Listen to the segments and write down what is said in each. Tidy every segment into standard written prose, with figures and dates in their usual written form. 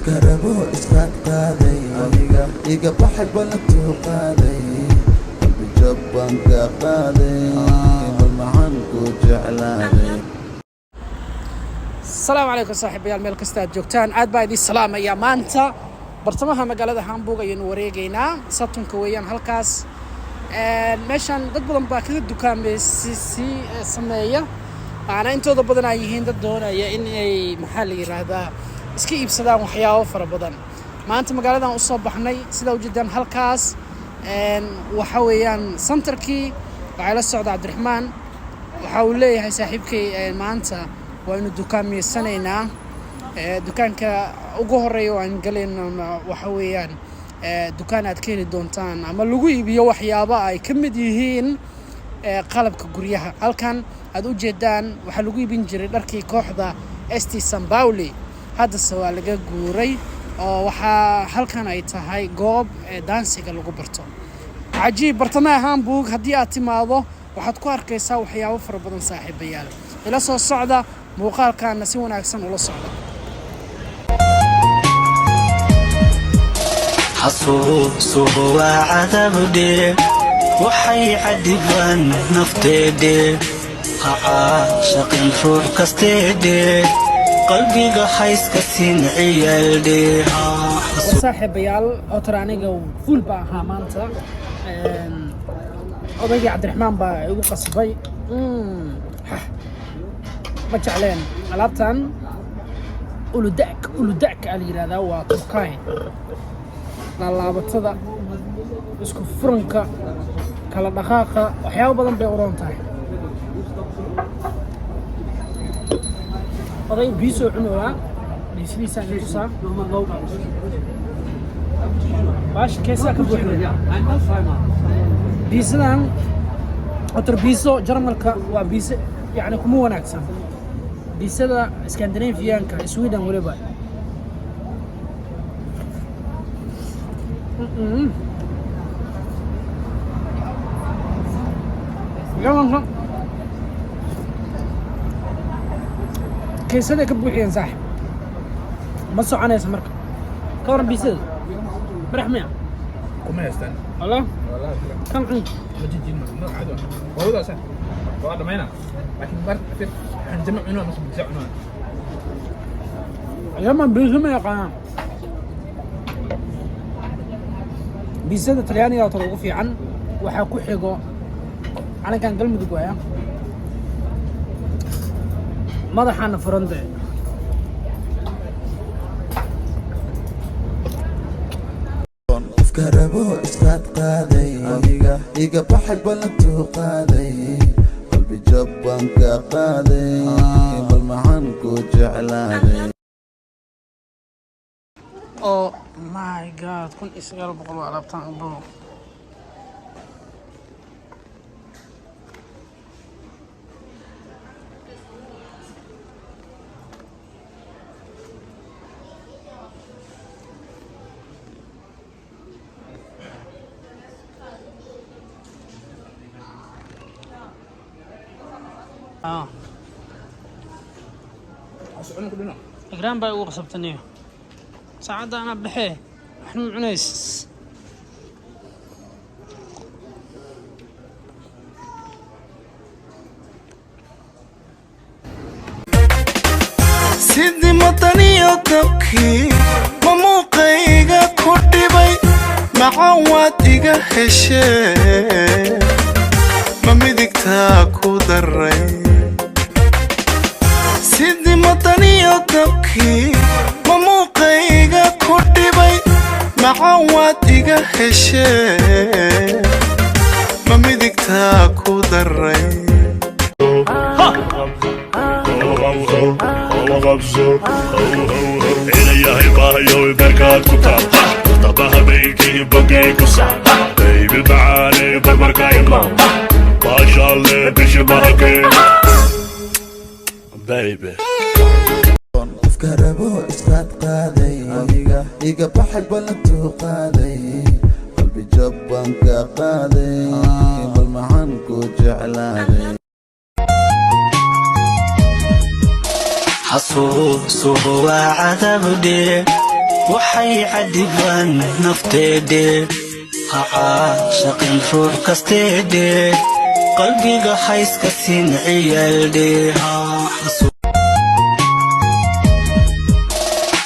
Qofka rabo isqaad qaaday, aniga iga baxay, ballantuu qaaday, qalbi jab baan ka qaaday, bal maxaan ku jeclaaday? Asalaamu calaykum, saaxiibayaal, meel kasta aad joogtaan aad baa idiin salaamaya. Maanta bartamaha magaalada Hamburg ayaynu wareegaynaa. Satunka weeyaan halkaas. Meeshaan dad badan baa kaga dukaameysi si sameeya, waxaana intooda badan ay yihiin dad doonaya in ay, maxaa la yiraahdaa, iska iibsadaan waxyaabo fara badan. Maanta magaaladan usoo baxnay, sidaa ujeedaan halkaas waxa weeyaan centerkii. Waxaa la socda Cabdiraxmaan. Waxa uu leeyahay saaxiibkay, maanta waynu dukaamaysanaynaa. Dukaanka ugu horeeya oo aan galaynona waxa weeyaan dukaan aad ka heli doontaan ama lagu iibiyo waxyaabo ay ka mid yihiin qalabka guryaha. Halkan aad u jeedaan waxaa lagu iibin jiray dharkii kooxda SC St. Pauli, haddase waa laga guuray oo waxaa halkan ay tahay goob daansiga lagu barto. Cajiib! Bartamaha Hamburg haddii aad timaado waxaad ku arkaysaa waxyaabo fara badan. Saaxiibayaal, ila soo socda, muuqaalkaana si wanaagsan ula socda. Xasuusuhu waa cadabdhe, waxay cadibaan nafteedhe, ha caashaqin ruux kasteedhe, qalbiga hayska siin ciyaaldhe. Saaxiibayaal, otor aniga fuul baa ahaa maanta. Odaygii Cabdiraxmaan baa igu qasbay. Hah. Ma jecleen alaabtan. Uludak, Uludak aa la yidhahdaa, waa Turkay. Laalaabatada, isku furanka, kala dhaqaaqa, waxyaabo badan bay u roon tahay. Oday biisoo cunowaa, biisadiisaan i tusaa. Baasha keesaa ka buuxda biisadan. Otor biiso Jarmalka waa biise yani kuma wanaagsan, biisada Scandinavianka, Sweden weliba. Yamanka keesaday ka buuxiyeen, saaxib, ma soconaysa. Marka ka waran biisada madax miya? Kuma haystaan. Wala. Wallahi. Kan cun. Ma jijin ma caado. Waa sax. Waa dhamayna. Laakiin bar hanjama cuno ama bisa cuno. Yaman biisa ma yaqaanaan. Biisada Talyaaniga oo ugu fiican waxaa ku xigo calankan Galmudug waaya. Madaxaana furan dee. Qofka rabo isqaad qaaday, aniga iga baxay, ballantuu qaaday, qalbi jab baan ka qaaday, bal maxaan ku jeclaaday? Oh my God, 1900 waa alaabtaan ubo. Ah. Socon ku dhino. Igraan baa igu qasabtaniyo. Saacadda anaa baxee, waxna ma cunays. Sidii madaniyo dabkii ma muuqayga ku dhibay? Macaan waad iga heshee, ma midigtaa ku daray? Sidii madaniyo dabkii ma muuqayga ku dhibay? Macaan waad iga heshee, ma midigtaa ku daray? Inayahay baahayow beerkaad ku taal, tabaha habeenkii bogay ku saar, baby macaane, barbarka ima baashaalle bishimahake baby. Qofka rabo isqaad qaaday, aniga iga baxay, ballantuu qaaday, qalbi jab baan ka qaaday, bal maxaan ku jeclaaday? Xasuusuhu waa cadabdhe. Waxay cadibaan nafteedhe, ha caashaqin ruux kasteedhe, qalbiga hayska siin ciyaaldhe.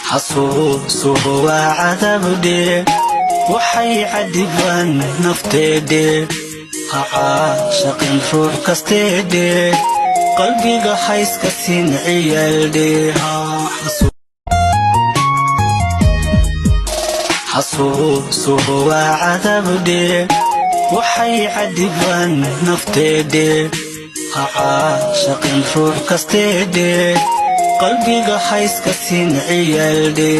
Xasuusuhu waa cadabdhe, waxay cadibaan nafteedhe, ha caashaqin ruux kasteedhe, qalbiga hayska siin ciyaaldhe. Xasuusuhu waa cadabdhe, waxay cadibaan nafteedhe, ha caashaqin ruux kasteedhe, qalbiga hayska siin ciyaaldhe.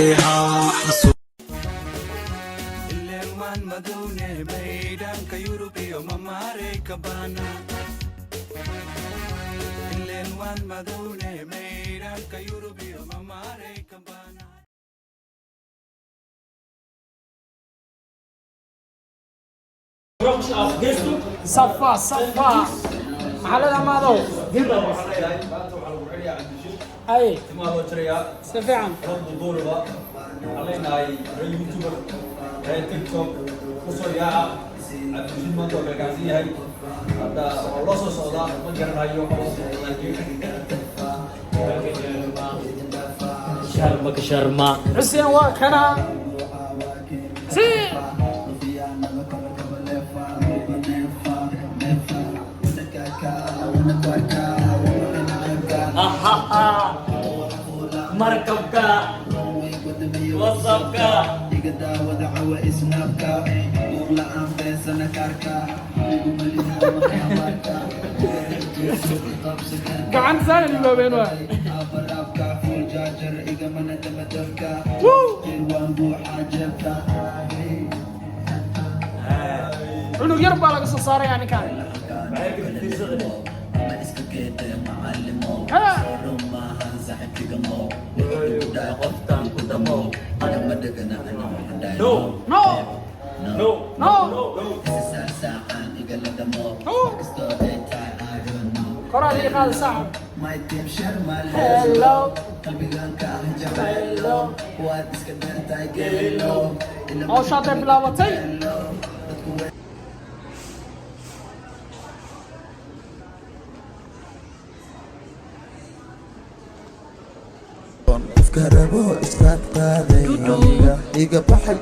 Ileen madowne maydhaanka Yurub iyo Mamaareyka baana. Ileen waan madowne maydhaanka Yurub iyo Mamaareyka baana. Safa safa, maxaa leedahay maadow? Ay, si fiican. Waxaan leenahay reer YouTuber, reer TikTok, kusoo yaaca. Cabdirashiid maanta waa kalkacsan yahay. Hadda waa loo soo socdaa, ma garanayo waxa loo socdo, laakiin Sharma ka sharma. Xuseen waa kana si. Markabka WhatsAppka. Gacanta saana liloobeen waa. Woo! Cunug yar baa laga soo saarayaa ninkaan. Ha! No. No. No. No. No. Koraa lii qaada saaxib. Hello. Hello. Hawsha hadday bilaabatay. Qofka rabo isqaad qaaday, aniga iga baxay.